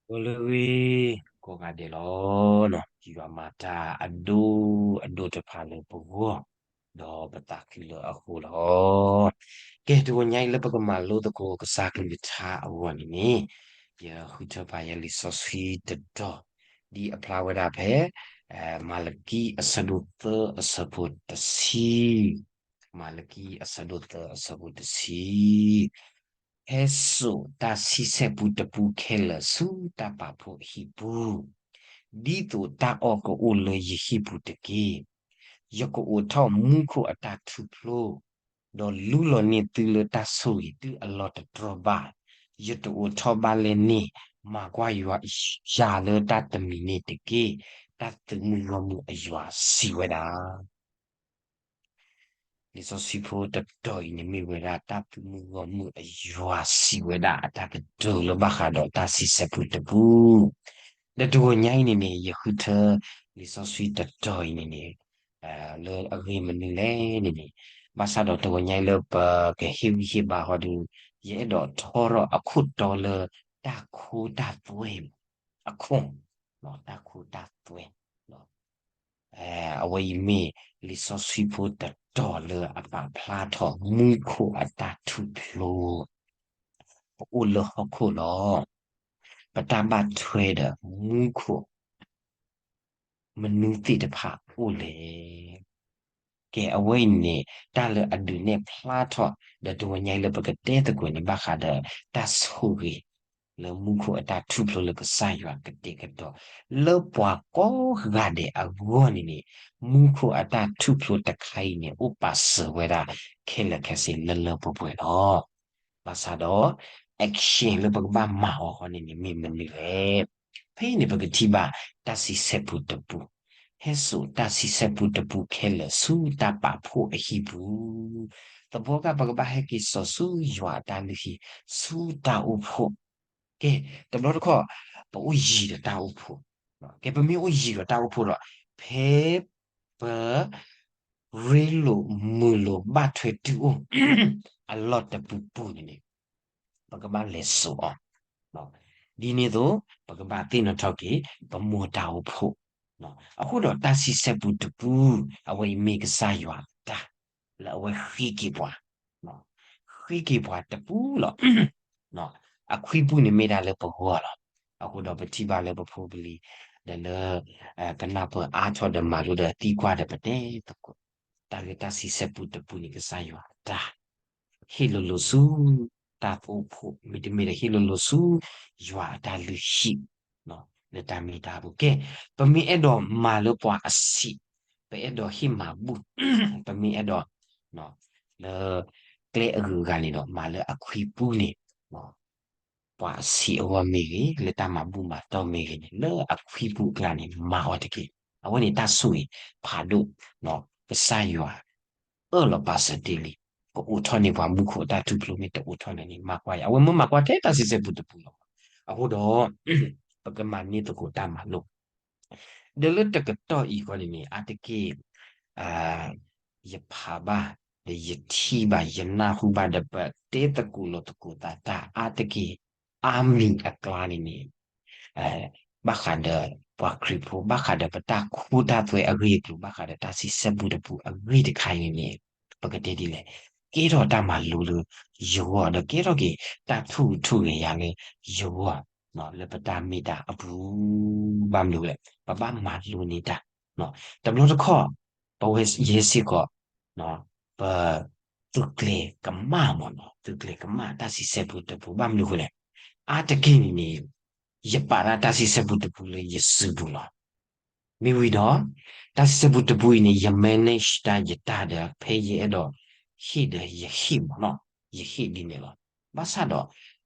ဂီၤလၢအဂ့ၤ ကိးဂၤဒဲးလီၤ. ယွၤမၤတၢ်အဒိၣ်အဒိၣ်တဖၣ်လၢပဂီၢ်, ဒီးပသးခုလၢအဃိလီၤ. ကဲ တဂီၤညါအံၤလၢပကမၤလိသကိးကစၢ်ကလုၢ်ကထါအဂီၢ်န့ၣ်န့ၣ်, ယဃုထၢပာ်ယၤလံာ်စီဆှံတတီၤ, ဒ်အဖျါဝဲဒၣ်ဖဲ မၤလကံအဆၢဒိၣ်သၢအဆၢဖိတဆံ, မၤလကံအဆၢဒိၣ်သၢအဆၢဖိတဆံ ဟဲစိာ်တၢ်ဆံဆဲၣ်ပူတပူခဲလၢာ်ဆူတၢ်ပာ်ဖှိၣ်အဟံၣ်ပူၤ, ဒ်သိးတၢ်အီၣ်ကအိၣ်လၢယဟံၣ်ပူၤတက့ၢ်. ယကအိးထီၣ်မူခိၣ်အတၢ်ထူၣ်ဖျိ, ဒီးလူလီၤန့ၢ်သုလၢတၢ်ဆိၣ်ဂ့ၤတုၤအလီၢ်တတြီၢ်ဘၣ်. ယတအိးထီၣ်ဘၣ်လဲၣ်န့ၣ်, မၤကွၢ်ယၤလၢတၢ်တမံၤန့ၣ်တက့ၢ်, တၢ်သုးမုၢ်ဂီၢ်မုၢ်အယွၤစံးဝဲဒၣ်. လံာ်စီဆှံဖိတတီၤအံၤန့ၣ်မ့ၢ်ဝဲဒၣ် တၢ်သုးမုၢ်ဂီၢ်မုၢ်အယွၤစံးဝဲဒၣ်အတၢ်ကတိၤလၢဘၣ်ဃးဒီးတၢ်ဆံဆဲၣ်ပူတပူ, ဒီးတဂီၤညါအံၤန့ၣ်န့ၣ် ယဃုထၢလံာ်စီဆှံတတီၤအံၤန့ၣ်န့ၣ် လၢအဂ့ၢ်မနုၤလဲၣ်န့ၣ်န့ၣ်, ဘၣ်ဆၣ်ဒီးတဂီၤညါအံၤလၢပကဟ့ၣ်ဂံၢ်ဟ့ၣ်ဘါဃီဒီး ယအဲၣ်ဒိးထီထီၣ်အခိၣ်တီလၢတၢ်ခိတၢ်သွဲ အခိၣ်, တၢ်ခိတၢ်သွဲ အဝဲအံၤမ့ၢ်လံာ်စီဆှံဖိတတီၤလၢအပာ်ဖျါထီၣ်မူခိၣ်အတၢ်ထူၣ်ဖျိ ပအိၣ်လၢဟီၣ်ခိၣ်လီၤ. ပတၢ်ဘၣ်ထွဲဒီးမူခိၣ် မနုၤသ့ၣ်တဖၣ်အိၣ်လဲၣ်. ကဲ အဝဲအံၤန့ၣ် တၢ်လၢအဒုးနဲၣ်ဖျါထီၣ် ဒီးတဂီၤညါအံၤလၢပကတဲသကိးန့ၣ် ဘၣ်ဃးဒီးတၢ်ဆိၣ်ဂ့ၤ လၢမူခိၣ်အတၢ်ထူၣ်ဖျိလၢကစၢ်ယွၤကတဲာ်ကတီၤ လၢပှၤကိးဂၤဒဲးအဂီၢ်န့ၣ်န့ၣ်, မူခိၣ်အတၢ်ထူၣ်ဖျိတခါအံၤန့ၣ် အိၣ်ပာ်စၢၤဝဲဒၣ်ခဲလၢာ်ခဲဆ့လၢလၢပှဲၤပှဲၤလီၤ. ဘၣ်ဆၣ်ဒီး action လၢပကဘၣ်မၤအီၤဃီန့ၣ်န့ၣ် မ့ၢ်မနုၤလဲၣ်. ဖဲအံၤန့ၣ် ပကထံၣ်ဘၣ်တၢ်ဆံဆဲၣ်ပူတပူ, ဟဲစိာ်တၢ်ဆံဆဲၣ်ပူတပူခဲလၢာ်ဆူတၢ်ပာ်ဖှိၣ်အဟံၣ်ပူၤ, သဘီကပကဘၣ်ဟဲက့ၤစိာ်ဆူယွၤအတၢ်လုၢ်ဟံၣ် ဆူတၢ်အိၣ်ဖှိၣ်, ကဲ တဘျီတခီၣ် ပအိၣ်ယံၤဒီးတၢ်အိၣ်ဖှိၣ်, ကဲ ပမ့ၢ်အိၣ်ယံၤဒီးတၢ်အိၣ်ဖှိၣ်ဒီး ဖဲပ ရ့လိာ်မုာ်လိာ်ဘၣ်ထွဲတုၤအိၣ် အလီၢ်တပူၤပူၤန့ၣ်န့ၣ် ပကဘၣ်လဲၤစိာ်အီၤ, ဒ်န့ၣ်အသိး ပကဘၣ်သ့ၣ်နီၣ်ထီၣ်က့ၤ ပမိၢ်တၢ်အိၣ်ဖှိၣ်, အဃိဒီးတၢ်ဆံဆဲၣ်ပူတပူ အဝဲအံၤမ့ၢ်ကစၢ်ယွၤအတၢ် လၢအဝဲဃ့က့ၤပှၤ, ဃ့က့ၤပှၤတပူၤလီၤ. အခွံပူၤန့ၣ်မ့ၢ်ဒၣ်လၢပဂီၢ်လီၤ. အဃိဒီးပထံၣ်ဘၣ်လၢပဖိပလံၤ ဒီးလၢ ကနၢ်ပၢၢ်အါထီၣ်ဒီးမၤလိဒီးသံကွၢ်ဒီးပတဲသကိး, တၢ်လၢတၢ်ဆံဆဲၣ်ပူတပူန့ၣ် ကစၢ်ယွၤအတၢ် ဟ့ၣ်လိၤလိၤဆူ တၢ်အိၣ်ဖှိၣ် မ့တမ့ၢ်ဒီးဟ့ၣ်လိၤလိၤဆူ ယွၤအတၢ်လုၢ်ဟံၣ် လၢတၢ်မ့ၢ်တၢ်အပူၤ ကဲ ပမ့ၢ်အဲၣ်ဒိးမၤလၢပှၤအဆံး, ပအဲၣ်ဒိးဟ့ၣ်မၤဘူၣ်, ပမ့ၢ်အဲၣ်ဒိး လၢ ကျဲအဂုၤအဂၤန့ၣ်ဒီး မၤလၢအခွံပူၤန့ၣ် ပှၤအဆံးအဂီၢ်မ့ၢ်ဂ့ၤ, လၢတၢ်မၤဘူၣ်မၤတီၢ်မ့ၢ်ဂ့ၤန့ၣ် လၢအခွံပူၤအကျါန့ၣ် မၤအီၤတက့ၢ်. အဝဲန့ၣ်တၢ်ဆိၣ်ဂ့ၤဖးဒိၣ်, ကစၢ်ယွၤ အၢၣ်လီၤပာ်စၢၤတ့ၢ်လံ, ကအိးထီၣ်န့ၢ်ပှၤမူခိၣ်အတၢ်ထူၣ်ဖျိမ့ၢ်တအိးထီၣ်န့ၣ်န့ၣ် မၤကွၢ်ယၤ, အဝဲမ့ၢ်မၤကွၢ်ထဲတၢ်ဆံဆဲၣ်ပူတပူလီၤ. အဃိဒီး ပကမၤန့ၢ်သကိးတၢ်မၤလိ ဒီးလၢတကတီၢ်အံၤဃီန့ၣ်န့ၣ် အါတက့ၢ် ယဖးဘၣ် ဒီးယထံၣ်ဘၣ် ယနၢ်ဟူဘၣ်ဒီးပတဲသကိးလိာ်သကိးသးတၢ်အါတက့ၢ် အါမံၤအကျါန့ၣ်န့ၣ် ဘၣ်ဃးဒီးပှၤခရံာ်ဖိ ဘၣ်ဃးဒီးပတၢ်ခိတၢ်သွဲအဂ့ၢ်အကျိၤ ဘၣ်ဃးဒီးတၢ်ဆံဆဲၣ်ပူတပူအဂ့ၢ်တခါအံၤန့ၣ်န့ၣ် ပကတဲဒ်လဲၣ်, ကဲထီၣ်တၢ်မၤလိလၢယဂီၢ် ဒီးကဲထီၣ်က့ၤတၢ်ထူၣ်ထူၣ်ဂဲၤယၤလၢယဂီၢ် လၢပတၢ်မ့ၢ်တၢ်အပူၤ ဘၣ်မနုၤလဲၣ် ပဘၣ်မၤလိန့ၢ်တၢ် တဘျီတခီၣ် ပဝဲယဲစ့ၢ်ကီး ပ သုးကျဲၤကမၣ်မ့ၢ်နီၤ သုးကျဲၤကမၣ်တၢ်ဆံဆဲၣ်ပူတပူ ဘၣ်မနုၤဃိလဲၣ်, အါတက့ၢ်န့ၣ်န့ၣ် ယပာ်ဒၣ်တၢ်ဆံဆဲၣ်ပူတပူလၢယစုပူၤလီၤ. မ့ၢ်ဝံၤဒီး တၢ်ဆံဆဲၣ်ပူတပူအံၤန့ၣ် ယ manage တၢ်ယတၢ်ဒီး ဖဲယအဲၣ်ဒိးဟ့ၣ်ဒီးယဟ့ၣ်မ့ၢ်နီၤ ယဟ့ၣ်ဒ်န့ၣ်လီၤ. ဘၣ်ဆၣ်ဒီး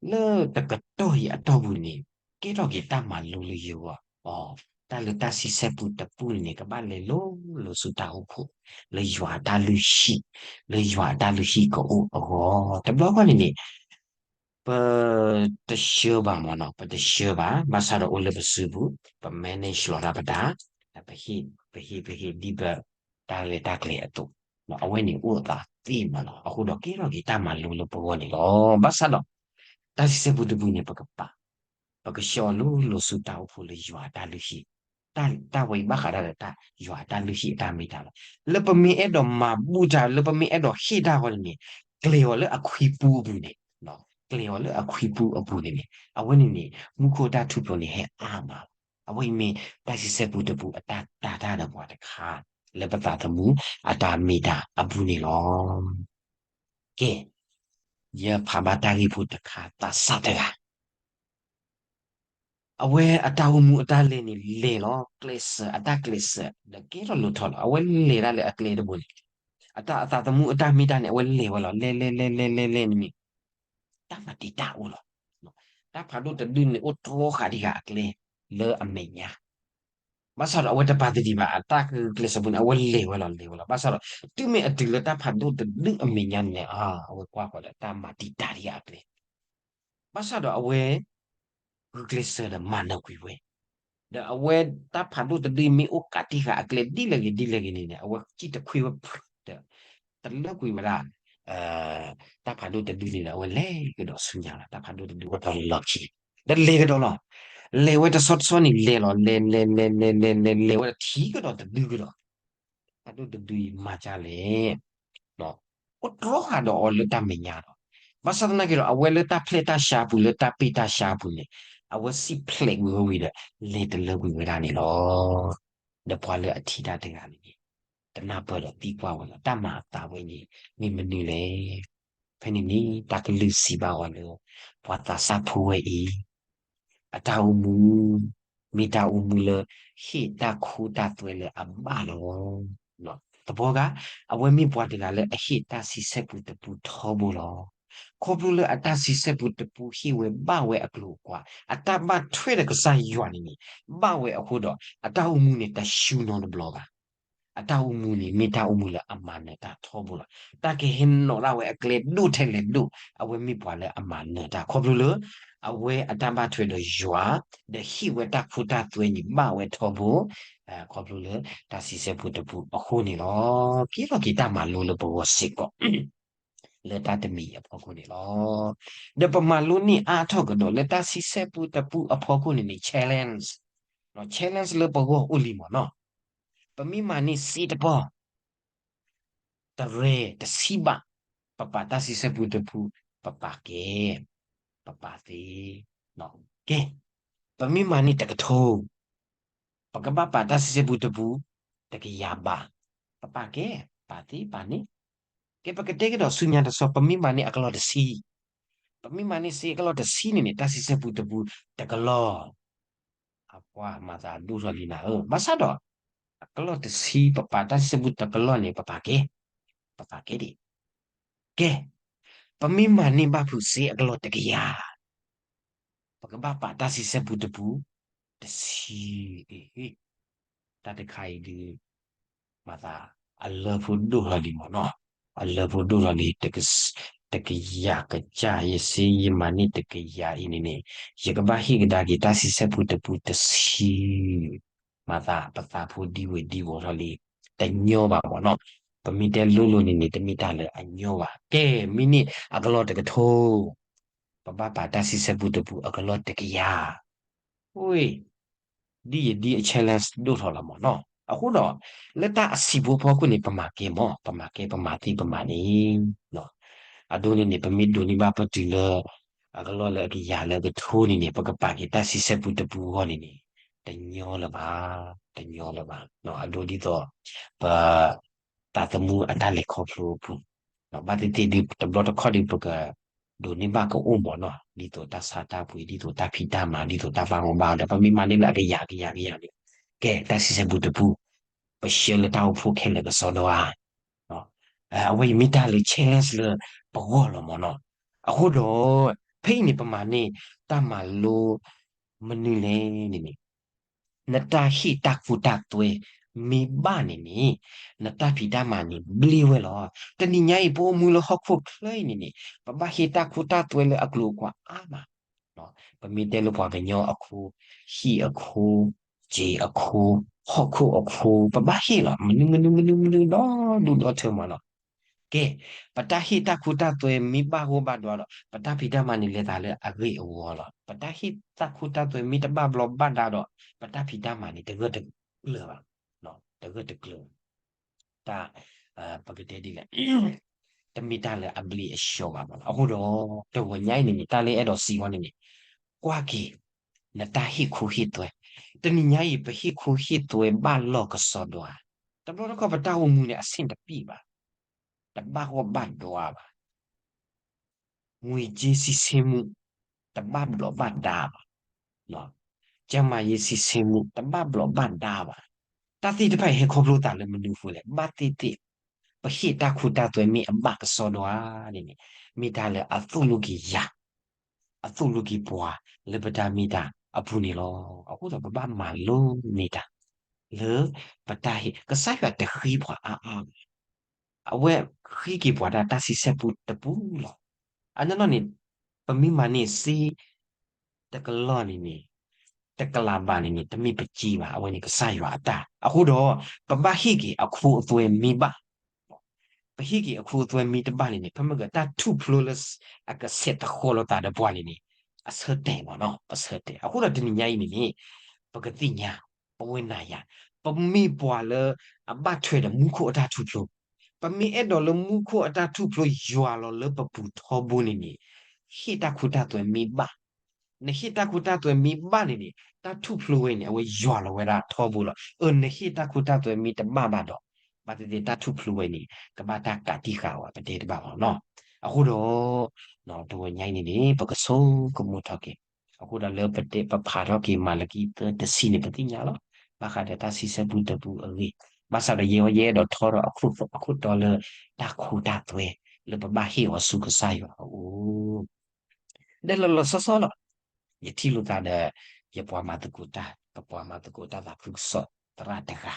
လၢတကတီၢ်အံၤအတီၢ်ပူၤန့ၣ် ကဲထီၣ်က့ၤတၢ်မၤလိလၢယဂီၢ် အ တၢ်လၢတၢ်ဆံဆဲၣ်ပူတပူန့ၣ်န့ၣ် ကဘၣ်လဲၤလိၤလိၤဆူတၢ်အိၣ်ဖှိၣ် လၢယွၤအတၢ်လုၢ်ဟံၣ် လၢယွၤအတၢ်လုၢ်ဟံၣ်ကအိၣ်အဂီၢ် တဘျီဃီန့ၣ်န့ၣ် ပတဆှၢဘၣ်မ့ၢ်နီၤ ပတဆှၢဘၣ် ဘၣ်ဆၣ်ဒီးအိၣ်လၢပစုပူၤ ပ manage လီၤတၢ်ပတၢ် ပဟ့ၣ် ပဟ့ၣ် ပဟ့ၣ်ဒ်ပတၢ်ရဲၣ်တၢ်ကျဲၤအသိး အဝဲန့ၣ်အိၣ်အသးသ့မ့ၢ်နီၤ အဃိဒီးကဲထီၣ်က့ၤတၢ်မၤလိလၢပဂီၢ်န့ၣ်လီၤ. ဘၣ်ဆၣ်ဒီး တၢ်ဆံဆဲၣ်ပူတပူန့ၣ် ပကပာ် ပကဆှၢအီၤလိၤလိၤဆူတၢ်အိၣ်ဖှိၣ်လၢယွၤအတၢ်လုၢ်ဟံၣ်, တၢ်ဝဲအံၤဘၣ်ဃးတၢ်ဒီးတၢ်ယွၤအတၢ်လုၢ်ဟံၣ်အတၢ်မ့ၢ်တၢ်လီၤ. လၢပမ့ၢ်အဲၣ်ဒိးမၤဘူၣ်တၢ် လၢပမ့ၢ်အဲၣ်ဒိးဟ့ၣ်တၢ်ဃီန့ၣ်န့ၣ် ကျဲၤအီၤလၢအခွံပူအပူၤန့ၣ်, ကျဲၤအီၤလၢအခွံပူအပူၤန့ၣ်န့ၣ် အဝဲန့ၣ်န့ၣ် မူခိၣ်တၢ်ထူၣ်ဖျိးန့ၣ်ဟဲအါမးလီၤ. အဝဲအံၤမ့ၢ်တၢ်ဆံဆဲပူတပူအတၢ်တာ်တၢ်ဒီးပှၤတခါ လၢပသးသမူအတၢ်မ့ၢ်တၢ်အပူၤန့ၣ်လီၤ. ကဲ, ယဖးဘၣ်တၢ်ဂ့ၢ်ဖိတခါသးစၢ်တဂၤ အဝဲအတၢ်အိၣ်မူအတၢ်လဲၤန့ၣ်လဲၤလီၤ, ကျဲးစၢး အတၢ်ကျဲးစၢးဒီးကဲထီၣ်လိၤထီၣ်လီၤ. အဝဲလဲၤဒၣ်လၢအကျဲတဘိန့ၣ်, အတၢ်အသးသမူအတၢ်မ့ၢ်တၢ်န့ၣ် အဝဲလဲၤဝဲလီၤ. လဲၤလဲၤလဲၤလဲၤလဲၤလဲၤန့ၣ်န့ၣ် တၢ်မၤတံာ်တာ်အိၣ်လီၤ. တၢ်ဖးဒိၣ်တဒုန့ၣ် အိၣ်တြီဃာ်ဒံးဃာ်အကျဲလၢအမဲာ်ညါ ဘၣ်ဆၣ်ဒီးအဝဲတပာ်သဒံးဘၣ်, အတၢ်ဂုာ်ကျဲးစၢးပူၤန့ၣ် အဝဲလဲၤဝဲလီၤ လဲၤဝဲလီၤ. ဘၣ်ဆၣ်ဒီး တုၤမ့ၢ်အတုၤလၢတၢ်ဖးဒိၣ်တဒုအမဲာ်ညါန့ၣ်န့ၣ် အဝဲကွၢ်ဃီၤဒီးတၢ်မၤတံာ်တာ်ဒံးဃာ်အကျဲ, ဘၣ်ဆၣ်ဒီးအဝဲ ဂုာ်ကျဲးစၢးဒီးမၤနၢၤကွံာ်ဝဲ, ဒီးအဝဲတၢ်ဖးဒိၣ်တဒုမ့ၢ်အိၣ်ကးတံာ်ဃာ်အကျဲဒ်လဲၣ်ဂ့ၤဒ်လဲၣ်ဂ့ၤန့ၣ်န့ၣ် အဝဲစံၣ်တခွံဝဲ ဒီး တလၢကွံာ်ဝဲဒၣ် တၢ်ဖးဒိၣ်တဒုန့ၣ်ဒီး အဝဲလဲၤကဒီးဆူညါလီၤ. တၢ်ဖးဒိၣ်တဒုအိၣ်တ့ၢ်လၢလီၢ်ခံ ဒီးလဲၤကဒီးလီၤ. လဲၤဝဲတဆီတဆီန့ၣ် လဲၤလီၤ လဲၤလဲၤလဲၤလဲၤလဲၤလဲၤလဲၤဝဲ ထံၣ်ကဒီးတဒုကဒီး, တၢ်ဖးဒိၣ်တဒုအံၤမၤဒ်လဲၣ် အိၣ်တြီဃာ်ဒီးအီၤလၢတၢ်မဲာ်ညါဒီး, ဘၣ်ဆၣ်သနာ်က့ဒီး အဝဲလၢတၢ်ဖျဲၣ်တၢ်ဆါအပူၤ လၢတၢ်ပ့ၢ်တၢ်ဆါအပူၤန့ၣ် အဝဲစံၣ်ဖျဲးကွံာ်ဝဲဝံၤဒီး လဲၤတလၢကွံာ်ဝဲဒၣ်န့ၣ်လီၤ. ဒီးပှၤလၢအထံၣ်တၢ်တဂၤန့ၣ်န့ၣ် တနၢ်ပၢၢ်ဒီးသံကွၢ်ဝဲလီၤ, တၢ်မၤအသးဝဲအံၤန့ၣ် မ့ၢ်မနုၤလဲၣ်. ဖဲန့ၣ်န့ၣ် တၢ်ကလုၢ်စံးဘၣ်အီၤလၢ ပှၤသးစၢ်ဖိဝဲအံၤ အတၢ်အိၣ်မူ မ့ၢ်တၢ်အိၣ်မူလၢ ဟ့ၣ်တၢ်ခိတၢ်သွဲလၢအဘၣ်လီၤ. သပှၢ်ကါ အဝဲမ့ၢ်ပှၤတဂၤလၢအဟ့ၣ်တၢ်ဆံဆဲပူတပူထီဘိလီၤ. ခီဖျိလၢအတၢ်ဆံဆဲပူတပူဟ့ၣ်ဝဲဘၣ်ဝဲအကျိၤအကွာ်, အတၢ်ဘၣ်ထွဲဒီးကစၢ်ယွၤန့ၣ်န့ၣ် ဘၣ်ဝဲအဃိဒီး အတၢ်အိၣ်မူန့ၣ်တဆူၣ်နီတဘျီဘၣ်. အတၢ်အိၣ်မူန့ၣ် မ့ၢ်တၢ်အိၣ်မူလၢအမၤနၢၤတၢ်ထီဘိလီၤ. တၢ်ကဟဲနီၣ်ဒၣ်ဝဲအကျဲဒိၣ်ထဲလဲၣ်ဒိၣ်, အဝဲမ့ၢ်ပှၤလၢအမၤနၢၤတၢ် ခီဖျိလၢ အဝဲအတၢ်ဘၣ်ထွဲဒီးယွၤ ဒီးဟ့ၣ်ဝဲတၢ်ခိတၢ်သွဲန့ၣ် ဘၣ်ဝဲထီဘိ ခီဖျိလၢတၢ်ဆံဆဲပူတပူအဃိန့ၣ်လီၤ. ကဲထီၣ်က့ၤတၢ်မၤလိလၢပဂီၢ်စ့ၢ်ကီး လၢတၢ်တမံၤအဖီခိၣ်န့ၣ်လီၤ. ဒီးပမၤလိန့ၢ်အါထီၣ်ကဒီးလၢတၢ်ဆံဆဲပူတပူအဖီခိၣ်န့ၣ်န့ၣ် challenge, challenge လၢပဂီၢ်အိၣ်လံမ့ၢ်နီၤ, ပမ့ၢ်မၤန့ၢ်စ့တပီၢ် တရဲၣ်တဆံဘး, ပပာ်တၢ်ဆံဆဲပူတပူ, ပပာ်ကဲ, ပပာ်သ့, ကဲ, ပမ့ၢ်မၤန့ၢ်တကထိ, ပကဘၣ်ပာ်တၢ်ဆံဆဲပူတပူ, တကယၤဘး, ပပာ်ကဲ, ပာ်သ့ပာ်န့ၢ်, ကဲ ပကတဲကဒီးဆူညါတဆီ, ပမ့ၢ်မၤန့ၢ်အကလီၢ်တဆံ, ပမ့ၢ်မၤန့ၢ်စ့အကလီၢ်တဆံန့ၣ်န့ၣ် တၢ်ဆံဆဲပူတပူ, တကလီၢ် အပှၤမၤသးဒိၣ်ထီၣ်လံနၤဧၢ, ဘၣ်ဆၣ်ဒီး အကလီၢ်တဆံ ပပာ်တၢ်ဆံဆဲပူတကလီၢ်န့ၣ် ပပာ်ကဲ, ပပာ်ကဲဒံး, ကဲ, ပမ့ၢ်မၤန့ၢ်ဘၣ်ဖုးစ့အကလီၢ်တကယၤ, ပကဘၣ်ပာ်တၢ်ဆံဆဲပူတပူ, တဆံ, တၢ်တခါအံၤဒုး မၤသး အလၢဖိဒိၣ်ထီၣ်လံမ့ၢ်နီၤ, အလၢဖိဒိၣ်ထီၣ်လံ, တကယၤကစၢ် ယစ့ယမၤန့ၢ်တကယၤအံၤန့ၣ်န့ၣ်, ယကဘၣ်ဟ့ၣ်ကဒါက့ၤတၢ်ဆံဆဲပူတပူတဆံ, မၤသး ပသးဖိဒံဝဲဒံဝီၤထီၣ်လံ, တညီဘၣ်မ့ၢ်နီၤ, ပမ့ၢ်တဲလိၤလိၤန့ၣ်န့ၣ် တမ့ၢ်တၢ်လၢအညီဘၣ်, ကဲ မ့ၢ်န့ၢ်အကလီၢ်တကထိ, ပဘၣ်ပာ်တၢ်ဆံဆဲပူတပူအကလီၢ်တကယၤ ဝ့ၢ်, ဒ်ယဒ်အ challenge ဒိၣ်ထီၣ်လီၤမ့ၢ်နီၤ, အဃိဒီး လၢတၢ်အဆံးဖိဖီခိၣ်န့ၣ် ပမၤကဲမ့ၢ်, ပမၤကဲ ပမၤသ့ ပမၤန့ၣ်, အဒိန့ၣ်န့ၣ် ပမ့ၢ်ဒိးန့ၢ်ဘၣ်ပတုၤလၢ အကလီၢ်လၢအကယၤလၢအကထိန့ၣ်န့ၣ် ပကပာ်က့ၤတၢ်ဆံဆဲပူတပူအဂီၢ်န့ၣ်န့ၣ်, တညီလၢၤဘၣ်, တညီလၢၤဘၣ်, အဒိဒ်သိး ပ သးသမူအတၢ်လဲၤခီဖျိအပူၤ, ဘၣ်သ့ၣ်သ့ၣ်ဒုး တဘျီတခီၣ်ဒုး ပကဒိးန့ၢ်ဘၣ်ကအိၣ်မ့ၢ်နီၤ, ဒ်သိးတၢ်ဆါတၢ်ပှ့ၤ ဒ်သိးတၢ်ဖံးတၢ်မၤ ဒ်သိးတၢ်ဘၣ်မူဘၣ်ဒါ, ပမ့ၢ်မၤန့ၢ်လၢအကယၤကယၤကယၤန့ၣ်, ကဲ တၢ်ဆံဆဲပူတပူ, ပဆှၢလၢတၢ်အိၣ်ဖှိၣ်ခဲလၢာ်ကစီဒီဧါ, အဝဲအံၤမ့ၢ်တၢ်လၢ challenge လၢပဂီၢ်လီၤမ့ၢ်နီၤ, အဃိဒီး ဖဲအံၤန့ၣ် ပမၤန့ၢ်တၢ်မၤလိ မနုၤလဲၣ်န့ၣ်န့ၣ် နတၢ်ဟ့ၣ်တၢ်ခိတၢ်သွဲမ့ၢ်ဘၣ်န့ၣ်န့ၣ်, နတၢ်ဖံးတၢ်မၤန့ၣ်ဘျ့ဝဲလီၤ. တနံၤညါအံၤ ပအိၣ်မူလၢဟီၣ်ခိၣ်ချၢအံၤန့ၣ်န့ၣ်, ပဘၣ်ဟ့ၣ်တၢ်ခိတၢ်သွဲလၢအကျိၤအကွာ်အါမး, ပမ့ၢ်တဲလၢပှၤကညီအခိ, ဟံၣ်အခိ, စ့အခိ, ဟီၣ်ခိၣ်အခိ, ပဘၣ်ဟ့ၣ်လီၤ. မနုၤမနုၤမနုၤမနုၤဒီဒူၣ်ဒီထၢမးလီၤ. ကဲ, ပတၢ်ဟ့ၣ်တၢ်ခိတၢ်သွဲမ့ၢ်ဘၣ်ဂီၢ်ဘၣ်ဒွါဒီး ပတၢ်ဖံးတၢ်မၤန့ၣ်လဲၤသးလၢအဂ့ၢ်အဝီလီၤ. ပတၢ်ဟ့ၣ်တၢ်ခိတၢ်သွဲမ့ၢ်တဘၣ်ဘျီးဘၣ်ဒါဒီး ပတၢ်ဖံးတၢ်မၤန့ၣ်တဂၢၢ်တကျၢၤဘၣ်, တဂၢၢ်တကျၢၤဘၣ်. တၢ်, ပကတဲဒ်လဲၣ်, တမ့ၢ်တၢ်လၢအဘျ့အဆှီဘၣ်မးလီၤ. အဃိဒီး တဂီၤညါအံၤန့ၣ်န့ၣ် တၢ်လၢအဲၣ်ဒိးစံးဝဲန့ၣ်န့ၣ်, ကွၢ်က့ၤ နတၢ်ဟ့ၣ်ခိဟ့ၣ်သွဲ, တနံၤညါအံၤ ပဟ့ၣ်ခိဟ့ၣ်သွဲဘၣ်လီၢ်ကစီဒီဧါ, တဘျီတခီၣ်ပတၢ်အိၣ်မူန့ၣ် အဆ့ၣ်တပံၣ်ဘၣ်, တဘၣ်ဂီၢ်ဘၣ်ဒွါဘၣ်. ငွေကြေးစီးဆင်းမှု တဘၣ်ဘျီးဘၣ်ဒါဘၣ်, ကျန်းမာရေးစီးဆင်းမှု တဘၣ်ဘျီးဘၣ်ဒါဘၣ်. တၢ်သ့ၣ်တဖၣ်အံၤဟဲခီဖျိသးလၢမနုၤအဃိလဲၣ်, ဘၣ်သ့ၣ်သ့ၣ် ပဟ့ၣ်တၢ်ခိတၢ်သွဲမ့ၢ်အဘၣ်ကစီဒီဧါန့ၣ်န့ၣ်, မ့ၢ်တၢ်လၢအသိၣ်လိက့ၤယၤ အသိၣ်လိက့ၤပှၤလၢပတၢ်မ့ၢ်တၢ်အပူၤန့ၣ်လီၤ. အဃိဒီးပဘၣ်မၤလိန့ၢ်တၢ် လၢပတၢ်ဟ့ၣ်, ကစၢ်ယွၤတဃ့ပှၤအါအါဘၣ်, အဝဲဃ့က့ၤပှၤဒၣ်တၢ်ဆံဆဲၣ်ပူတပူလီၤ. အနီၢ်နီၢ်န့ၣ် ပမ့ၢ်မၤန့ၢ်စ့ တကလီၢ်န့ၣ်န့ၣ်, တကလးဘးန့ၣ်န့ၣ် တမ့ၢ်ပစ့ဘၣ်, အဝဲန့ၣ်ကစၢ်ယွၤအတၢ်. အဃိဒီး ပဘၣ်ဟ့ၣ်က့ၤအခိအသွဲမ့ၢ်ဘၣ် ပဟ့ၣ်က့ၤအခိအသွဲမ့ၢ်တဘၣ်န့ၣ်န့ၣ် ဖဲမ့ၢ်ကတၢ်ထူၣ်ဖျိလၢအကဆဲးသဃီၤလိာ်သးဒီးပှၤန့ၣ်န့ၣ် အဆၢတဲာ်မးနီၤ, ပဆၢတဲာ်. အဃိဒီးတနံၤညါအံၤန့ၣ်န့ၣ် ပကသ့ၣ်ညါ, ပဝဲနၤယၤ, ပမ့ၢ်ပှၤလၢအဘၣ်ထွဲဒီးမူခိၣ်အတၢ်ထူၣ်ဖျိ, ပမ့ၢ်အဲၣ်ဒိးလၢမူခိၣ်အတၢ်ထူၣ်ဖျိယွၤလီၤလၢပပူၤထီဘိန့ၣ်န့ၣ် ဟ့ၣ်တၢ်ခိတၢ်သွဲမ့ၢ်ဘၣ် နဟ့ၣ်တၢ်ခိတၢ်သွဲမ့ၢ်ဘၣ်န့ၣ်န့ၣ် တၢ်ထူၣ်ဖျိဝဲန့ၣ် အဝဲယွၤလီၤဝဲဒၣ်ထီဘိလီၤ. အၢ နဟ့ၣ်တၢ်ခိတၢ်သွဲမ့ၢ်တဘၣ်ဘၣ်ဒီး ဘၣ်သ့ၣ်သ့ၣ်တၢ်ထူၣ်ဖျိဝဲန့ၣ် ကဘၣ်တၢ်ကးတံာ်ဃာ်ဝဲ ပတဲတဘၣ်ဘၣ်နီၤ. အဃိဒီး တဝဲညါအံၤန့ၣ်န့ၣ် ပကဆိကမိၣ်ထီၣ်က့ၤ, အဃိဒီးလၢပတဲပဖးထီၣ်က့ၤမၤလကံသၢတဆံန့ၣ် ပသ့ၣ်ညါလီၤ. ဘၣ်ဃးဒီးတၢ်ဆံဆဲၣ်ပူတပူအဂ့ၢ်, ဘၣ်ဆၣ်ဒီးယဲအံၤ ယအဲၣ်ဒိးထီထီၣ်အခိၣ်တီလၢတၢ်ခိတၢ်သွဲ လၢပဘၣ်ဟ့ၣ်အီၤဆူကစၢ်ယွၤအအိၣ် ဒီးလီၤလီၤဆီဆီလီၤ. ယထံၣ်လိာ်သးဒီး ယပှၤမၤသကိးတၢ်, ပပှၤမၤသကိးတၢ်သးခုကစီၣ်သရၣ်တဂၤ,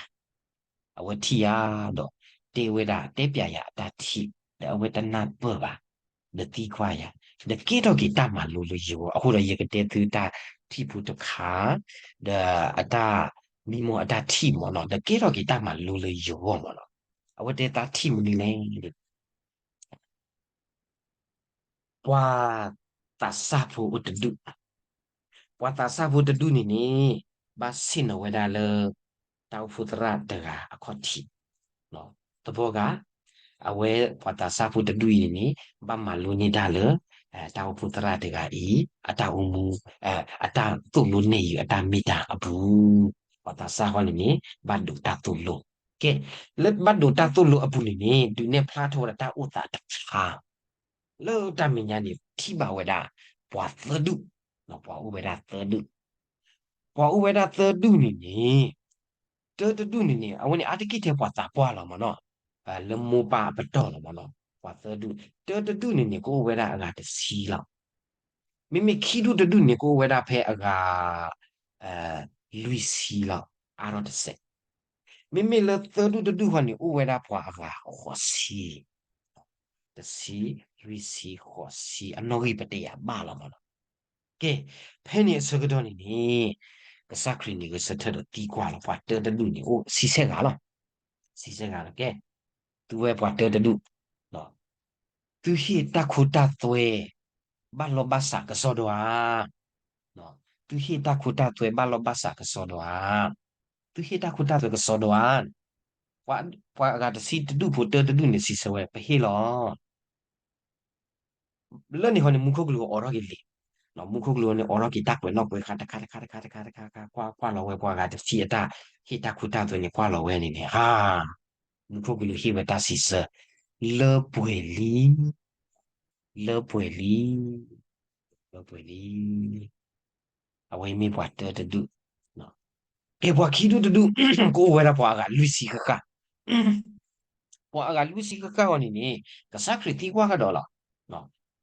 အဝဲထံၣ်ယၤဒီး တဲဝဲဒၣ် တဲပျးယၤအတၢ်ထံၣ်, ဒီးအဝဲတနၢ်ပၢၢ်ဘၣ်, ဒီးသံကွၢ်ယၤ, ဒီးကဲထီၣ်က့ၤတၢ်မၤလိလၢယဂီၢ်, အဃိဒီးယကတဲသုတၢ်ထံၣ်ဖိတခါ, ဒီးအတၢ် မံမီၢ်အတၢ်ထံၣ်မးနီၤ, ဒီးကဲထီၣ်က့ၤတၢ်မၤလိလၢယဂီၢ်မးနီၤ. အဝဲတဲတၢ်ထံၣ်မနုၤလဲၣ် ပှၤသးစၢ်ဖိအိၣ်တဒူၣ်, ပှၤသးစၢ်ဖိတဒူၣ်န့ၣ်န့ၣ် ဘၣ်ဆ့ၣ်နီၤဝဲဒၣ်လၢ တၢ်အိၣ်ဖှိၣ်သရၣ်တဂၤအခီၣ်ထံး, သဘီဂၤ, အဝဲပှၤသးစၢ်ဖိတဒူၣ်အံၤန့ၣ်န့ၣ် ဘၣ်မၤလိန့ၢ်တၢ်လၢ တၢ်အိၣ်ဖှိၣ်သရၣ်တဂၤအံၤ အတၢ်အိၣ်မူ, အတၢ်သိၣ်လိနဲၣ်ယုာ်အတၢ်မ့ၢ်တၢ်အပူၤ, ပှၤသးစၢ်ဃီန့ၣ်န့ၣ် ဘၣ်ဒိးတၢ်သိၣ်လိ, ကဲ, လၢဘၣ်ဒိးတၢ်သိၣ်လိအပူၤန့ၣ်န့ၣ် ဒုးနဲၣ်ဖျါထီၣ်ဝဲဒၣ်တၢ်အိၣ်သးတဖျါ, လၢတၢ်မဲာ်ညါန့ၣ် ထံၣ်ဘၣ်ဝဲဒၣ် ပှၤသၢဒူၣ်, ပှၤအိၣ်ဝဲဒၣ်သၢဒူၣ်, ပှၤအိၣ်ဝဲဒၣ်သၢဒူၣ်န့ၣ်န့ၣ် တၢတဒူၣ်န့ၣ်န့ၣ် အဝဲန့ၣ်အါတက့ၢ်ထဲပှၤသးပှၢ်လီၤမးနီၤ, လၢမိၢ်ပၢ်အပတီၢ်လီၤမးနီၤ, ပှၤသၢဒူၣ်, တၢတဒူၣ်န့ၣ်န့ၣ် ကအိၣ်ဝဲဒၣ်အဂၤတဆံလီၤ. မ့မ့ၢ်ခံဒူၣ်တဒူၣ်န့ၣ် ကအိၣ်ဝဲဒၣ်ဖဲအဂၤ လွံၢ်ဆံလီၤ, အါထီၣ်တစဲး. မ့မ့ၢ်လၢသၢဒူၣ်တဒူၣ်ဃီန့ၣ် အိၣ်ဝဲဒၣ်ပှၤအဂၤဃိးဆံ, တဆံ, လွံၢ်ဆံ, ဃိးဆံ, အနီၣ်ဂံၢ်ပတဲယၤဘၣ်လီၤမးနီၤ. ကဲ, ဖဲန့ၣ်အဆၢကတီၢ်န့ၣ်န့ၣ် ကစၢ်ခရံာ်န့ၣ်ဂဲၤဆၢထၢၣ်ဒီးသံကွၢ်လီၤ ပှၤတၢတဒူၣ်န့ၣ် အိၣ်ဆံဆဲၣ်ဂၤလီၤ. ဆံဆဲၣ်ဂၤလီၤ. ကဲ, သုဝဲပှၤတၢတဒူၣ်, သုဟ့ၣ်တၢ်ခိတၢ်သွဲ ဘၣ်လီၢ်ဘၣ်စးကစီဒီဧါ. သုဟ့ၣ်တၢ်ခိတၢ်သွဲဘၣ်လီၢ်ဘၣ်စးကစီဒီဧါ. သုဟ့ၣ်တၢ်ခိတၢ်သွဲကစီဒီဧါ. ပှၤအဂၤတဆံတဒူၣ်ဖိတၢတဒူၣ်န့ၣ် စံးဆၢဝဲ ပဟ့ၣ်လီၤ. လၢန့ၣ်ဟီန့ၣ် မူခိၣ်ကလူးအိးထီၣ်က့ၤလံာ်, မူခိၣ်ကလူးန့ၣ် အိးထီၣ်က့ၤတၢ်ကွဲးနီၣ်ကွဲးဃါတခါတခါတခါတခါတခါတခါ ကွၢ်ကွၢ်လီၤဝဲပှၤဂၤတဆံအတၢ်ဟ့ၣ်တၢ်ခိတၢ်သွဲန့ၣ် ကွၢ်လီၤဝဲန့ၣ်န့ၣ် ဧါ, မူခိၣ်ကလူးဟ့ၣ်ဝဲတၢ်စံးဆၢ, လၢပှဲၤလံ, လၢပှဲၤလံ, လၢပှဲၤလံ. အဝဲမ့ၢ်ပှၤတၢတဒူၣ်, ကဲပှၤခံဒူၣ်တဒူၣ် ကအိၣ်ဝဲဒၣ်ပှၤအဂၤလွံၢ်ဆံဃၣ်ဃၣ်, ပှၤအဂၤလွံၢ်ဆံဃၣ်ဃၣ်အီၤန့ၣ်န့ၣ် ကစၢ်ခရံာ်သံကွၢ်ကဒီးလီၤ.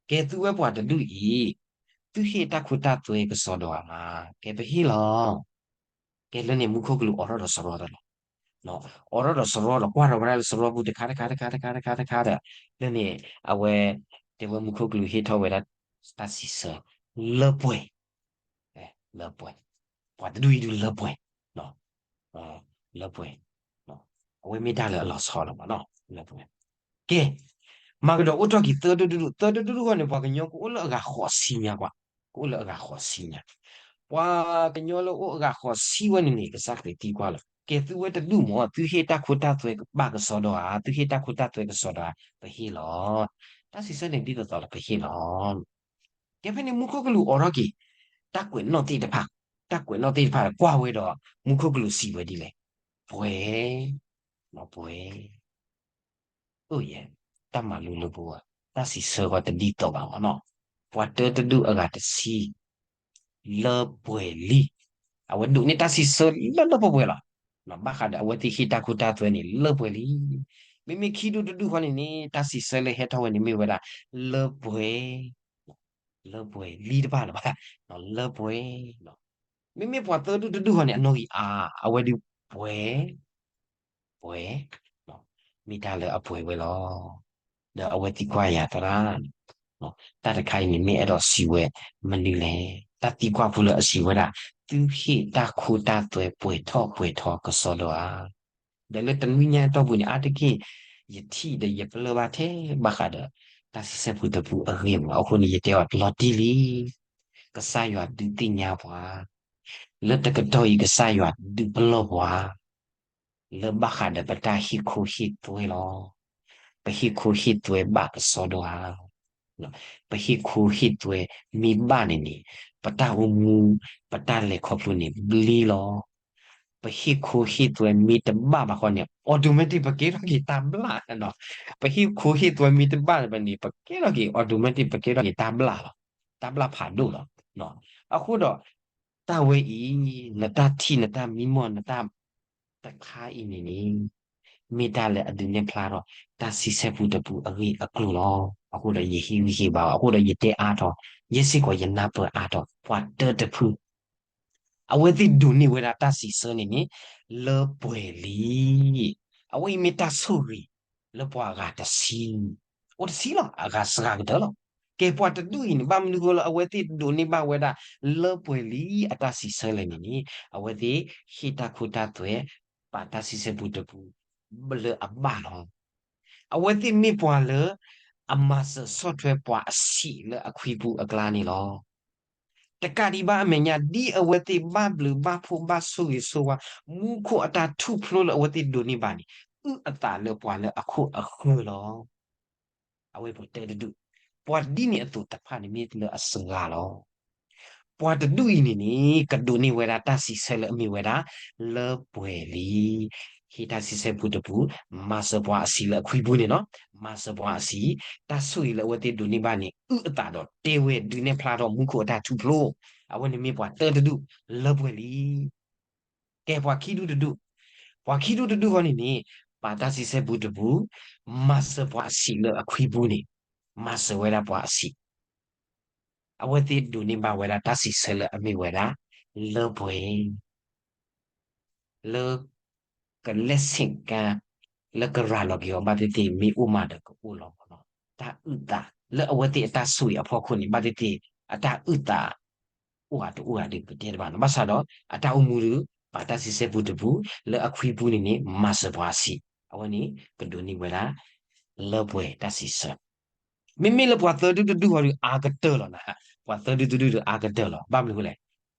ကဲသုဝဲပှၤတဒူၣ်အံၤ, သုဟ့ၣ်တၢ်ခိတၢ်သွဲကစီဒီဧါ. ကဲပဟ့ၣ်လီၤ. ကဲလၢန့ၣ်မူခိၣ်ကလူးအိးထီၣ်ဒီးစရီဒီးလီၤ. အိးထီၣ်ဒီးစရီဒီးကွၢ်ထီၣ်ဝဲဒၣ်လၢစရီပူၤတခါတခါတခါတခါတခါတခါဒီး လၢန့ၣ် အဝဲ တဲဝဲမူခိၣ်ကလူးဟ့ၣ်ထီၣ်ဝဲဒၣ် တၢ်စံးဆၢ လၢပှဲၤ, လၢပှဲၤ, ပှၤတဒူၣ်အံၤဒုးလၢပှဲၤ, လၢပှဲၤ, အဝဲမ့ၢ်တၢ်လၢအလီၤဆီလီၤမးနီၤ, လၢပှဲၤ. ကဲ မၤကဒီးအိၣ်ထီၣ်က့ၤသၢဒူၣ်တဒူၣ်, သၢဒူၣ်တဒူၣ်ဃီန့ၣ် ပှၤကညီကအိၣ်လၢအဂၤဃိးဆံညါကွၢ်, ကအိၣ်လၢအဂၤဃိးဆံညါ. ပှၤကညီလၢအိၣ်အဂၤဃိးဆံဝဲန့ၣ်န့ၣ် ကစၢ်ခရံာ်သံကွၢ်လီၤ, ကဲသုဝဲတဒူၣ်မ့ၢ် သုဟ့ၣ်တၢ်ခိတၢ်သွဲဘၣ်ကစီဒီဧါ, သုဟ့ၣ်တၢ်ခိတၢ်သွဲကစီဒီဧါ, ပဟ့ၣ်လီၤ. တၢ်စံးဆၢန့ၣ်ဒ်သိးသိးလီၤ ပဟ့ၣ်လီၤ. ကဲဖဲန့ၣ်မူခိၣ်ကလူးအိးထီၣ်က့ၤ တၢ်ကွဲးနီၣ်သ့ၣ်တဖၣ်, တၢ်ကွဲးနီၣ်သ့ၣ်တဖၣ်ကွၢ်ဝဲဒီး မူခိၣ်ကလူးစံးဝဲဒ်လဲၣ်, ပှဲၤ, ပှဲၤ အိၣ်ယဲ, တၢ်မၤလိလၢပဂီၢ်, တၢ်စံးဆၢဃီတဒ်သိးဘၣ်မ့ၢ်နီၤ, ပှၤတၢတဒူၣ်အဂၤတဆံ လၢပှဲၤလံ. အဝဲဒိးန့ၢ်တၢ်စံးဆၢလၢလၢပှဲၤပှဲၤလီၤ. ဘၣ်ဃးဒီးအဝဲသ့ၣ်ဟ့ၣ်တၢ်ခိတၢ်သွဲန့ၣ် လၢပှဲၤလံ. မ့မ့ၢ်ခံဒူၣ်တဒူၣ်ဃီန့ၣ်န့ၣ် တၢ်စံးဆၢလၢဟဲထီၣ်ဝဲန့ၣ်မ့ၢ်ဝဲဒၣ် လၢပှဲၤ လၢပှဲၤလံတဘၣ်လၢၤဘၣ်, လၢပှဲၤလီၤ. မ့မ့ၢ်ပှၤသၢဒူၣ်တဒူၣ်ဃီန့ၣ် အနီၣ်ဂံၢ်အါ, အဝဲဒုးပှဲၤ, ပှဲၤ, မ့ၢ်တၢ်လၢအပှဲၤဝဲလီၤ. ဒီးအဝဲသံကွၢ်ယၤသရၣ်, တၢ်တခါအံၤန့ၣ်မ့ၢ်အဲၣ်ဒိးစံးဝဲမနုၤလဲၣ်. တၢ်သံကွၢ်ဖိလၢအစံးဝဲဒၣ် သုဟ့ၣ်တၢ်ခိတၢ်သွဲပှဲၤထီၣ်ပှဲၤထီကစီဒီဧါ. ဒီးလၢတနွံညါအတီၢ်ပူၤန့ၣ် အါတက့ၢ် ယထံၣ်ဒီးယပလၢၢ်ဘၣ်ထဲဘၣ်ဃးဒီး တၢ်စံးဆၢပူတပူအဂ့ၢ်မး အဃိန့ၣ် ယတဲအီၤလီၤတံၢ်လံ. ကစၢ်ယွၤဒုးသ့ၣ်ညါပှၤ, လၢတကတီၢ်အံၤ ကစၢ်ယွၤဒုးပလီၢ်ပှၤ လၢဘၣ်ဃးဒီးပတၢ်ဟ့ၣ်ခိဟ့ၣ်သွဲလီၤ. ပဟ့ၣ်ခိဟ့ၣ်သွဲဘၣ်ကစီဒီဧါ. ပဟ့ၣ်ခိဟ့ၣ်သွဲမ့ၢ်ဘၣ်န့ၣ်န့ၣ် ပတၢ်အိၣ်မူ ပတၢ်လဲၤခီဖျိန့ၣ်ဘျ့လီၤ. ပဟ့ၣ်ခိဟ့ၣ်သွဲမ့ၢ်တဘၣ်ဘၣ်ဃီန့ၣ် automatic ပကဲထီၣ်က့ၤတၢ်ဘျၣ်. ပဟ့ၣ်ခိဟ့ၣ်သွဲမ့ၢ်တဘၣ်ဘၣ်န့ၣ် ပကဲထီၣ်က့ၤ automatic ပကဲထီၣ်က့ၤတၢ်ဘျၣ်လီၤ. တၢ်ဘျၣ်ဖးဒိၣ်လီၤ. အဃိဒီး တၢ်ဝဲအံၤ နတၢ်ထံၣ်နတၢ်မံမီၢ်နတၢ်တခါအံၤန့ၣ်န့ၣ် မ့ၢ်တၢ်လၢအဒုးနဲၣ်ဖျါထီၣ် တၢ်စံးဆၢပူတပူအဂ့ၢ်အကျိၤလီၤ. အဃိဒီးယဟ့ၣ်ဂံၢ်ဟ့ၣ်ဘါအီၤ, အဃိဒီးယတဲအါထီၣ်, ယဲစ့ၢ်ကီးယနၢ်ပၢၢ်အါထီၣ် ပှၤတၢတဖု အဝဲသ့ၣ်ဒိးန့ၢ်ဝဲဒၣ်တၢ်စံးဆၢန့ၣ်န့ၣ် လၢပှဲၤလံ. အဝဲအံၤမ့ၢ်တၢ်ဆိၣ်ဂ့ၤ လၢပှၤအဂၤတဆံ, အိၣ်တဆံလီၤ, အဂၤစှၤကတၢၢ်လီၤ. ကဲပှၤတဒူၣ်အံၤန့ၣ် ဘၣ်မနုၤဃိလၢအဝဲသ့ၣ်ဒိးန့ၢ်ဘၣ်ဝဲဒၣ် လၢပှဲၤလံအတၢ်စံးဆၢလဲၣ်န့ၣ်န့ၣ် အဝဲသ့ၣ်ဟ့ၣ်တၢ်ခိတၢ်သွဲ ပာ်တၢ်စံးဆၢပူတပူ လၢအဘၣ်လီၤ. အဝဲသ့ၣ်မ့ၢ်ပှၤလၢ အမၤစၢၤဆီၣ်ထွဲပှၤအဆံးလၢအခွံပူၤအကျါန့ၣ်လီၤ. တကးဒံးဘၣ်အမဲာ်ညါ ဒ်အဝဲသ့ၣ်ဘၣ်ဘျုးဘၣ်ဖှိၣ်ဘၣ်ဆိၣ်ဂ့ၤဆိၣ်ဝါ မူခိၣ်အတၢ်ထူၣ်ဖျိလၢအဝဲသ့ၣ်ဒိးန့ၢ်ဘၣ်န့ၣ် အုၣ်အသးလၢပှၤလၢအခိၣ်အဃၢၤလီၤ. အဝဲပှၤတၢတဒူၣ်, ပှၤဒ်န့ၣ်အသိးတဖၣ်န့ၣ်မ့ၢ်လၢအစှၤလီၤ. ပှၤတဒူၣ်အံၤန့ၣ်န့ၣ် ကဒိးန့ၢ်ဝဲဒၣ်တၢ်စံးဆၢလၢအမ့ၢ်ဝဲဒၣ် လၢပှဲၤလံ. ဟ့ၣ်တၢ်စံးဆၢပူတပူ, မၤစၢၤပှၤအဆံးလၢအခွံပူၤန့ၣ်လီၤ. မၤစၢၤပှၤအဆံး, တၢ်ဆိၣ်ဂ့ၤလၢအဝဲသ့ၣ်ဒိးန့ၢ်ဘၣ်န့ၣ် အုၣ်အသးဒီးတဲဝဲဒုးနဲၣ်ဖျါထီၣ်မူခိၣ်အတၢ်ထူၣ်ဖျိ, အဝဲန့ၣ်မ့ၢ်ပှၤတၢတဒူၣ် လၢပှဲၤလံ. ကဲပှၤခံဒူၣ်တဒူၣ်, ပှၤခံဒူၣ်တဒူၣ်ဃီန့ၣ်န့ၣ် ပာ်တၢ်စံးဆၢပူတပူ, မၤစၢၤပှၤအဆံးလၢအခွံပူၤန့ၣ်, မၤစၢၤဝဲဒၣ်ပှၤအဆံး အဝဲသ့ၣ်ဒိးန့ၢ်ဘၣ်ဝဲဒၣ်တၢ်စံးဆၢလၢအမ့ၢ်ဝဲဒၣ် လၢပှဲၤ လၢ ကလဲၤဆ့ၣ်ကါ လၢကရၤလီၤက့ၤအီၤဘၣ်သ့ၣ်သ့ၣ် မ့ၢ်အိၣ်မးဒီးကအိၣ်လီၤမ့ၢ်နီၤ. တၢ်အုၣ်သး လၢအဝဲသ့ၣ်အတၢ်ဆိၣ်ဂ့ၤအဖီခိၣ်န့ၣ် ဘၣ်သ့ၣ်သ့ၣ် အတၢ်အုၣ်သး အိၣ်ဂၤတအိၣ်ဂၤဒုးပတဲတဘၣ်နီၤ. ဘၣ်ဆၣ်ဒီး အတၢ်အိၣ်မူဒုး ပာ်တၢ်စံးဆၢပူတပူ လၢအခွံပူၤန့ၣ်န့ၣ် မၤစၢၤပှၤအဆံး အဝဲန့ၣ် ကဒိးန့ၢ်ဝဲဒၣ် လၢပှဲၤတၢ်စံးဆၢ မ့မ့ၢ်လၢပှၤသၢဒူၣ်တဒူၣ်ဃီဒီးအါကတၢၢ်လီၤနၤ, ပှၤသၢဒူၣ်တဒူၣ်ဒီးအါကတၢၢ်လီၤ. ဘၣ်မနုၤဃိလဲၣ်,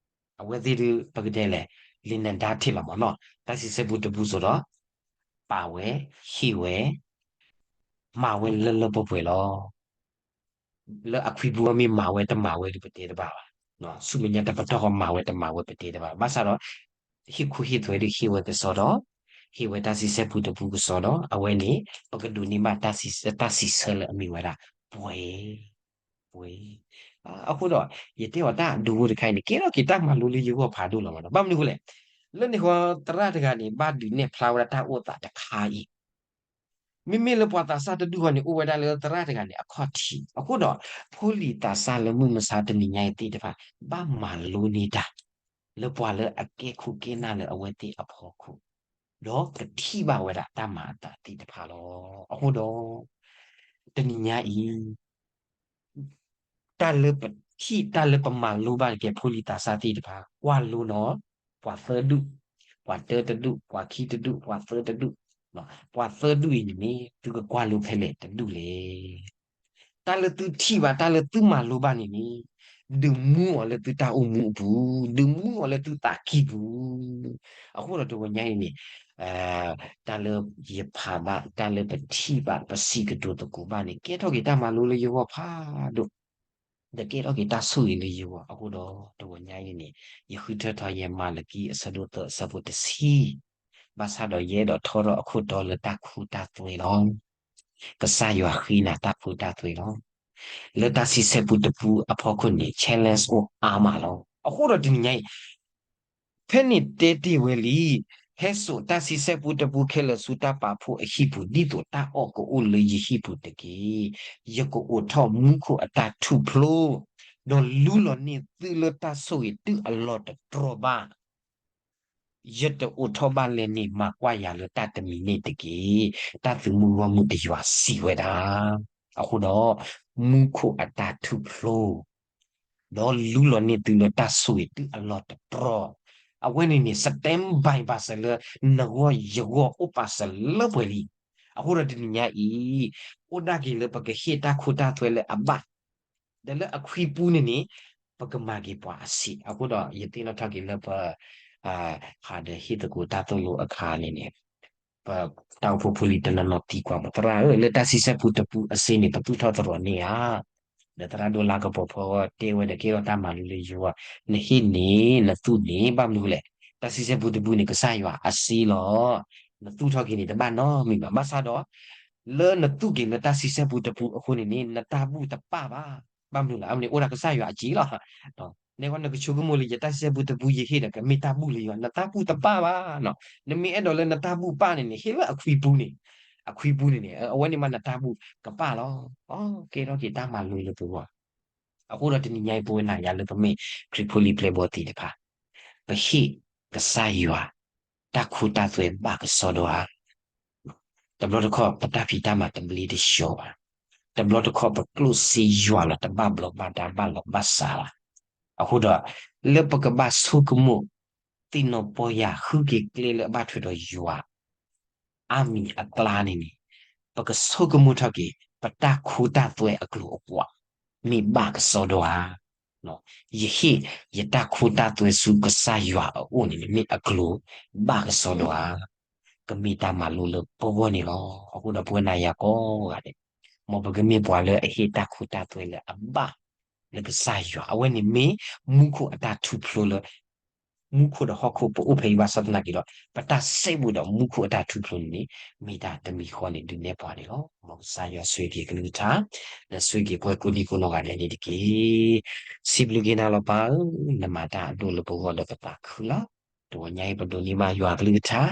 အဝဲသ့ၣ်ဒုး ပကတဲလဲၣ် လံာ်နဒါထ့ၣ်လီၤမ့ၢ်နီၤ, တၢ်စံးဆၢပူတပူစိးဒီး ပာ်ဝဲ, ဟ့ၣ်ဝဲ, မၤဝဲလၢလၢပှဲၤပှဲၤလီၤ. လၢအခွံပူၤမ့ၢ်မၤဝဲတမၤဝဲဒုးပတဲတဘၣ်ဘၣ်, ဆူမဲာ်ညါတပတီၢ်ဃီမၤဝဲတမၤဝဲပတဲတဘၣ်. ဘၣ်ဆၣ်ဒီး ဟ့ၣ်ခိၣ်ဟ့ၣ်သွဲဒုးဟ့ၣ်ဝဲကစီဒီ, ဟ့ၣ်ဝဲတၢ်စံးဆၢပူတပူကစီဒီ, အဝဲန့ၣ် ပကဒိးန့ၢ်ဘၣ်တၢ်စံးဆၢလၢအမ့ၢ်ဝဲဒၣ် ပှဲၤ, ပှဲၤ. အဃိဒီး ယတဲအီၤတၢ်ဒိဖိတခါအံၤန့ၣ် ကဲထီၣ်က့ၤတၢ်မၤလိလၢယဂီၢ်ဖးဒိၣ်လီၤမ့ၢ်နီၤ. ဘၣ်မနုၤဃိလဲၣ်, လၢန့ၣ်ဃီသရၣ်တဂၤန့ၣ် ဘၣ်ဒုးနဲၣ်ဖျါဝဲဒၣ်တၢ်အိၣ်သးတခါအံၤ မ့မ့ၢ်လၢပှၤသးစၢ်တဒူၣ်ဃီန့ၣ် အိၣ်ဝဲဒၣ်လၢသရၣ်တဂၤန့ၣ် အခီၣ်ထံး. အဃိဒီး ဖိလံၤသးစၢ်လၢမုၢ်မဆါတနံၤညါအံၤသ့ၣ်တဖၣ် ဘၣ်မၤလိန့ၢ်တၢ် လၢပှၤလၢအကဲခိၣ်ကဲနၢ်လၢအဝဲသ့ၣ်အဖီခိၣ်, ဒီးကထံၣ်ဘၣ်ဝဲဒၣ်တၢ်မၤအသးသ့ၣ်တဖၣ်လီၤ. အဃိဒီး တနံၤညါအံၤ တၢ်လၢပထံၣ်တၢ်လၢပမၤလိဘၣ်တက့ၢ် ဖိလံၤသးစၢ်သ့ၣ်တဖၣ် ကွၢ်လိနီၤ, ပှၤသၢဒူၣ်, ပှၤတၢတဒူၣ်, ပှၤခံတဒူၣ်, ပှၤသၢတဒူၣ် ပှၤသၢဒူၣ်အံၤန့ၣ်န့ၣ် သုကကွၢ်လိဖဲလဲၣ်တဒူၣ်လဲၣ်. တၢ်လၢသုထံၣ်ဘၣ် တၢ်လၢသုမၤလိဘၣ်န့ၣ်န့ၣ် ဒုးမူအီၤလၢသုတၢ်အိၣ်မူအပူၤ, ဒုးမူအီၤလၢသုသးကံၢ်ပူၤ. အဃိဒီးတဂီၤညါအံၤန့ၣ် တၢ်လၢယဖးဘၣ် တၢ်လၢပထံၣ်ဘၣ် ပစံးကတိၤသကိးဘၣ်န့ၣ် ကဲထီၣ်က့ၤတၢ်မၤလိလၢယဂီၢ်ဖးဒိၣ် ဒီးကဲထီၣ်က့ၤတၢ်ဆိၣ်ဂ့ၤလၢယဂီၢ်. အဃိဒီးတဂီၤညါအံၤန့ၣ် ယဃုထၢထီၣ်ယဲၢ် မၤလကံအဆၢဒိၣ်သၢ အဆၢဖိတဆံ, ဘၣ်ဆၣ်ဒီးယအဲၣ်ဒိးထီထီၣ်အခိၣ်တီလၢတၢ်ခိတၢ်သွဲလီၤ. ကစၢ်ယွၤဃ့နၤတၢ်ခိတၢ်သွဲလီၤ. လၢတၢ်ဆံဆဲပူတပူအဖီခိၣ်န့ၣ် challenge အိၣ်အါမးလီၤ. အဃိဒီးတနံၤညါအံၤ ဖဲန့ၣ်တဲတ့ၢ်ဝဲလံ, ဟဲစိာ်တၢ်ဆံဆဲပူတပူခဲလၢာ်ဆူတၢ်ပာ်ဖှိၣ်အဟံၣ်ပူၤ ဒ်သိးတၢ်အီၣ်ကအိၣ်လၢယဟံၣ်ပူၤတက့ၢ်. ယကအိးထီၣ်မူခိၣ်အတၢ်ထူၣ်ဖျိ, ဒီးလူလီၤန့ၢ်သုလၢတၢ်ဆိၣ်ဂ့ၤတုၤအလီၢ်တတြီၢ်ဘၣ်. ယတအိးထီၣ်ဘၣ်လဲၣ်န့ၣ် မၤကွၢ်ယၤလၢတၢ်တမံၤန့ၣ်တက့ၢ်. တၢ်သုးမုၢ်ဂီၢ်မုၢ်အယွၤစံးဝဲဒၣ်. အဃိဒီး မူခိၣ်အတၢ်ထူၣ်ဖျိ ဒီးလူလီၤန့ၢ်သုလၢတၢ်ဆိၣ်ဂ့ၤတုၤအလီၢ်တတြီၢ်, အဝဲန့ၣ်န့ၣ် standby ဘၣ်စၢၤလၢနဂီၢ်ယဂီၢ်အိၣ်ပာ်စၢၤလၢပှဲၤလံ. အဃိဒီးတနံၤညါအံၤ အိၣ်ဒၣ်က့ၤလၢပကဟ့ၣ်တၢ်ခိတၢ်သွဲလၢအဘၣ် ဒီးလၢအခွံပူၤန့ၣ်န့ၣ် ပကမၤက့ၤပှၤအဆံး. အဃိဒီးယသ့ၣ်နီၣ်ထီၣ်က့ၤလၢပ ဟးဒီးဟ့ၣ်သကိးတၢ်သိၣ်လိအခါန့ၣ်န့ၣ် ပတၢ်အိၣ်ဖှိၣ်ဖိလံၤတနီၤနီၤသံကွၢ်မး သရၣ်ဧၢ, လၢတၢ်ဆံဆဲပူတပူအစ့န့ၣ် ပသူၣ်ထီၣ်သရိာ်န့ၢ်ဧါ. ဒီးသရၣ်ဒိၣ်လါကပီၤဖီတဲဝဲဒီး ကဲထီၣ်တၢ်မၤလိလၢယဂီၢ်, နဟ့ၣ်န့ၣ် နသူၣ်န့ၣ် ဘၣ်မနုၤလဲၣ်. တၢ်ဆံဆဲပူတပူန့ၣ် ကစၢ်ယွၤအစ့လီၤ. နသူၣ်ထီၣ်က့ၤန့ၣ် တဘၣ်နီတမံၤဘၣ်. ဘၣ်ဆၣ်ဒီး လၢနသူၣ်က့ၤလၢတၢ်ဆံဆဲပူတပူအဃိန့ၣ်န့ၣ် နတၢ်ဘူၣ်တပၣ်ဘၣ်. ဘၣ်မနုၤလဲၣ်, အဝဲန့ၣ်အိၣ်ဒၣ်ကစၢ်ယွၤအစ့လီၤ. နဲကီးနကဆိကမိၣ်လၢယတၢ်ဆံဆဲပူတပူယဟ့ၣ်ဒီး ကမ့ၢ်တၢ်ဘူၣ်လၢယွၤ, နတၢ်ဘူၣ်တပၣ်ဘၣ်. နမ့ၢ်အဲၣ်ဒိးလၢနတၢ်ဘူၣ်ပၣ်န့ၣ်န့ၣ် ဟ့ၣ်လၢအခွံပူၤန့ၣ်, အခွံပူၤန့ၣ်န့ၣ် အဝဲန့ၣ်မးနတၢ်ဘူၣ်ကပၣ်လီၤ. ကဲထီၣ်က့ၤတၢ်မၤလိလၢပဂီၢ်. အဃိဒီးတနံၤညါအံၤ ပဝဲနၤယၤလၢပမ့ၢ်ခရံာ်ဖိလံၤပျဲၢ်ဘီၣ်သ့ၣ်တဖၣ်, ပဟ့ၣ်ကစၢ်ယွၤ တၢ်ခိတၢ်သွဲဘၣ်ကစီဒီဧါ. တဘျီတခီၣ် ပတၢ်ဖံးတၢ်မၤတဘျ့တဆှီဘၣ်. တဘျီတခီၣ် ပကျိၣ်စ့ယွၤလီၤ တဘၣ်ဘျီဘၣ်ဒါဘၣ်လီၤဘၣ်စးဘၣ်. အဃိဒီး လၢပကဘၣ်ဆိကမိၣ် သ့ၣ်နီၣ်ပီၢ်ယၢ် ဃုက့ၤကျဲလၢအဘၣ်ထွဲဒီးယွၤ အါမံၤအကျါန့ၣ်န့ၣ် ပကဆိကမိၣ်ထီၣ်က့ၤ ပတၢ်ခိတၢ်သွဲအကျိၤအကွာ် မ့ၢ်ဘၣ်ကစီဒီဧါ. ယဟ့ၣ်ယတၢ်ခိတၢ်သွဲဆူကစၢ်ယွၤအအိၣ်န့ၣ် မ့ၢ်အကျိၤဘၣ်ကစီဒီဧါ. ကမ့ၢ်တၢ်မၤလိလၢပဂီၢ်န့ၣ်လီၤ. အဃိဒီးပဝဲနၤယၤကိးဂၤဒဲး မ်ပကမ့ၢ်ပှၤလၢအဟ့ၣ်တၢ်ခိတၢ်သွဲလၢအဘၣ်လၢကစၢ်ယွၤ, အဝဲန့ၣ်မ့ၢ်မူခိၣ်အတၢ်ထူၣ်ဖျိလၢ မူခိၣ်ဒီးဟီၣ်ခိၣ်ပအိၣ်ဖဲအံၤဘၣ်ဆၣ်သနာ်က့ဒီး ပတၢ်စဲဘူးဒီးမူခိၣ်အတၢ်ထူၣ်ဖျိန့ၣ်န့ၣ် မ့ၢ်တၢ်တမံၤဃီန့ၣ် ဒုးနဲၣ်ပှၤန့ၣ်လီၤ. မ်ကစၢ်ယွၤဆိၣ်ဂ့ၤက့ၤကလုၢ်ကထါ ဒီးဆိၣ်ဂ့ၤက့ၤပှၤကိးဒံကိးနီၢ်ဂၤဒဲးန့ၣ်တက့ၢ်. စံးဘျုးက့ၤနၤလီၤပၢ်ဧၢ, နမၤတၢ်အဒိၣ်လၢပဂီၢ်ဒီးပသးခုလီၤ. တဂီၤညါအံၤ ပဒိးန့ၢ်ဘၣ်ယွၤကလုၢ်ကထါ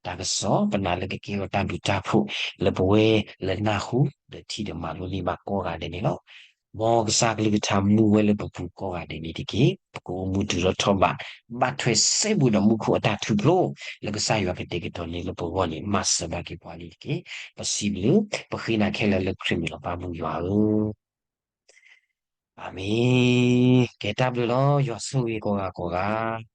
တၢ်ကစီၣ် ပနာ်လၢကကဲထီၣ်တၢ်ဘျုးတၢ်ဖှိၣ် လၢပဝဲလၢနၢ်ဟူ ဒီးထံၣ်ဒီးမၤလိန့ၢ်ဘၣ်ကိးဂၤဒဲးန့ၣ်လီၤ. မ်ကစၢ်ကလုၢ်ကထါမူဝဲလၢပပူၤကိးဂၤဒဲးန့ၣ်တက့ၢ်. ပကအိၣ်မူတုၤထီၣ်ထီၣ်ဘး ဘၣ်ထွဲစဲဘူးဒီးမူခိၣ်အတၢ်ထူၣ်ဖျိ လၢကစၢ်ယွၤကတဲာ်ကတီၤန့ၢ်လၢပဂီၢ်န့ၣ် မၤစၢၤဘၣ်က့ၤပှၤန့ၣ်တက့ၢ်. ပစံးဘျုး ပဃ့နၤခဲလၢာ်လၢခရံာ်မံၤလီၤ ပၢ်မုၢ်ယွၤဧၢ. အၤမ့ၣ်. ကဲတၢ်ဘျုးလီၤ. ယွၤဆိၣ်ဂ့ၤကိးဂၤကိးဂၤ